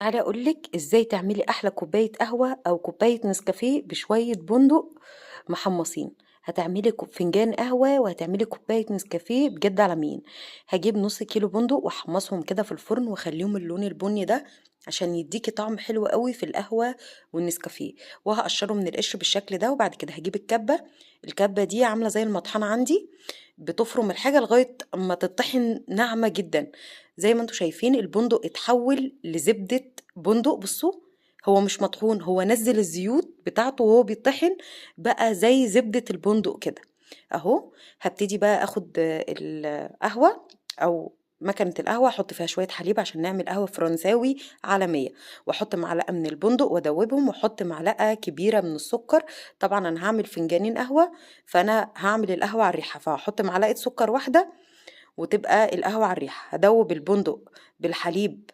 تعالي أقول لِك إزاي تعملي أحلى كوباية قهوة أو كوباية نسكافيه بشوية بندق محمصين. هتعملي فنجان قهوة وهتعملي كوباية نسكافيه بجد على مين. هجيب نص كيلو بندق وأحمصهم كده في الفرن وأخليهم اللون البني ده عشان يديكي طعم حلو قوي في القهوة والنسكافيه، وهقشره من القشر بالشكل ده. وبعد كده هجيب الكبة، الكبة دي عاملة زي المطحنة عندي، بتفرم الحاجة لغاية اما تطحن ناعمة جدا. زي ما انتوا شايفين البندق اتحول لزبدة بندق، بصوا هو مش مطحون، هو نزل الزيوت بتاعته وهو بيطحن بقى زي زبدة البندق كده اهو. هبتدي بقى اخد القهوة او مكنة القهوة، احط فيها شوية حليب عشان نعمل قهوة فرنساوي عالمية، واحط معلقة من البندق وادوبهم، واحط معلقة كبيرة من السكر. طبعا انا هعمل فنجانين قهوة، فانا هعمل القهوة على الريحة، فهحط معلقة سكر واحدة وتبقى القهوة على الريحة. هدوب البندق بالحليب